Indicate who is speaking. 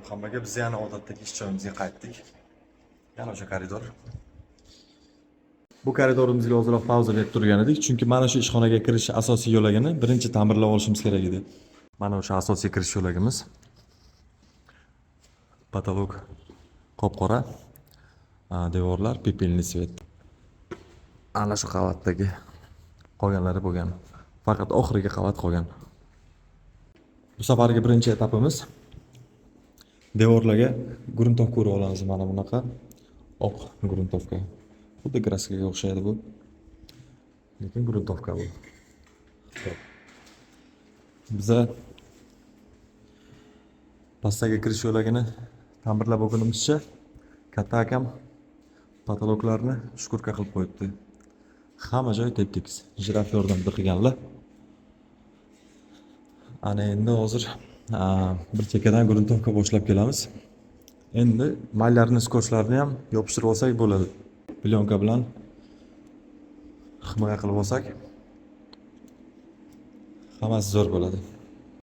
Speaker 1: Hammaga. Biz yana odatdagi ish joyimizga qaytdik. Yana o'sha koridor. Bu koridorimizga ozroq pauza berib turgan edik, chunki mana shu ishxonaga kirish asosiy yo'lagini birinchi ta'mirlab olishimiz kerak edi. Mana o'sha asosiy kirish yo'lagimiz. Потолок qop-qora, devorlar пепельный цвет. Ana shu qavatdagi qolganlari bo'lgan. Faqat oxirgi qavat qolgan. Bu safargi birinchi etapimiz devorlarga грунтовка urib olamiz, mana bunaqa oq грунтовка. Xuddi краска ga o'xshaydi bu. Lekin грунтовка bu. Xo'p. Biza pastdagi kirish yo'lagini ta'mirlab bo'lgunimizcha katta akam потолок larni шкурка qilib qo'yibdi. Hamma joy tep-tekis. Jiraf yordamida qilganlar. Ana endi hozir bir chekkadan грунтовка boshlab kelamiz. Endi малярный скотч larni ham yopishtirib olsak bo'ladi. Plyonka bilan himoya qilib olsak, hammasi zo'r bo'ladi.